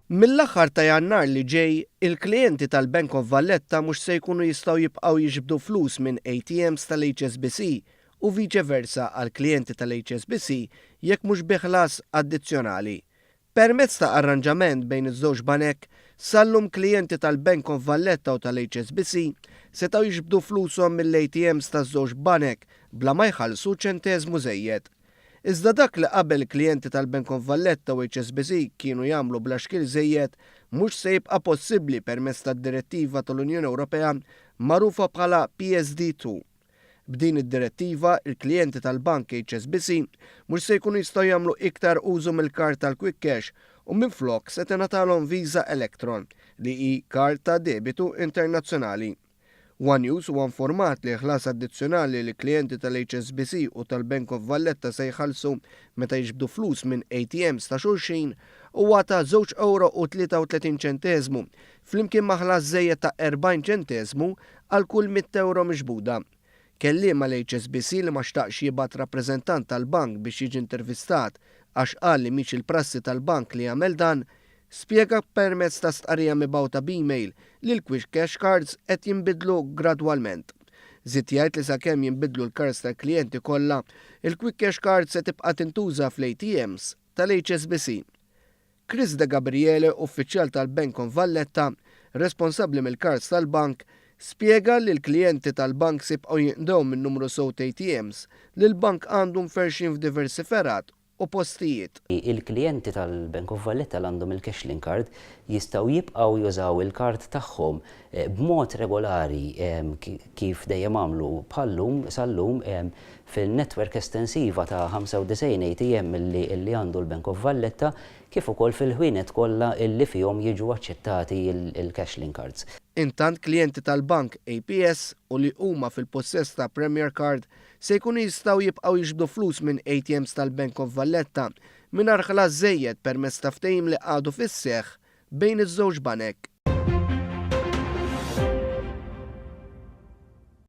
Mill-aħħar ta' Jannar li ġej, il-klijenti tal-Bank of Valletta mhux se jkunu jistgħu jibqgħu jiġbdu flus minn ATMs tal-HSBC u viċe versa għall-klijenti tal-HSBC jekk mhux bi ħlas addizzjonali. Permezz ta' arranġament bejn iż-żewġ banek, sal-lum klijenti tal-Bank of Valletta u tal-HSBC setgħu jiġbdu flushom mill-ATMs taż-żewġ banek bla ma jħallsu ċenteżmu żejjed. Iżda dak li qabel klijenti tal-Bank of Valletta u HSBC kienu jagħmlu bla xkiel żejjed mhux se jibqa' possibbli permezz tad-direttiva tal-Unjoni Ewropea magħrufa bħala PSD2. B'din id-direttiva, il-klijenti tal-bank HSBC mhux se jkunu jistgħu jagħmlu iktar użu mill-kard tal-Quick Cash u minflok se tingħatalhom Visa Electron li hi kard ta' debitu internazzjonali. One News huwa informat li ħlas addizzjonali li klijenti tal-HSBC u tal-Bank of Valletta se jħallsu meta jiġbdu flus minn ATMs ta' xulxin huwa ta' 2 ewro u 33 ċenteżmu flimkien ma' ħlas żejjed ta' 40 ċenteżmu għal kull 100 euro miġbuda. Kelliem mal-HSBC li ma xtaqx jibgħat rappreżentant tal-bank biex jiġi intervistat għax qal li mhix il-prassi tal-bank li jagħmel dan, spjega permezz ta' stqarrija mibgħuta b'email li l-Quick Cash Cards qed jinbidlu gradwalment. Żied jgħid li sakemm jinbidlu l-cards tal-klijenti kollha, il-Quick Cash Cards se tibqa' tintuża fl-ATMs tal-HSBC. Chris De Gabriele, uffiċjal tal-Bank of Valletta, responsabbli mill-cards tal-bank, spjega li l-klijenti tal-bank se jibqgħu jinqdew minn numru sew ATMs li l-bank għandu mferxin f'diversi fergħat u postijiet. Il-klijenti tal-Bank of Valletta li għandhom il-Cashlink Card jistgħu jibqgħu jużaw il-kard tagħhom b'mod regolari kif dejjem għamlu bħallum sal-lum fil-network estensiva ta' 95 ATM li għandu l-Bank of Valletta, kif ukoll fil-ħwienet kollha illi fihom jiġu aċċettati il-Cashlink Cards. Intant, klijenti tal-bank APS u li huma fil-possess ta' Premier Card se jkunu jistgħu jibqgħu jiġbdu flus minn ATMs tal-Bank of Valletta mingħajr ħlas żejjed permezz ta' ftehim li għadu fis-seħħ bejn iż-żewġ banek.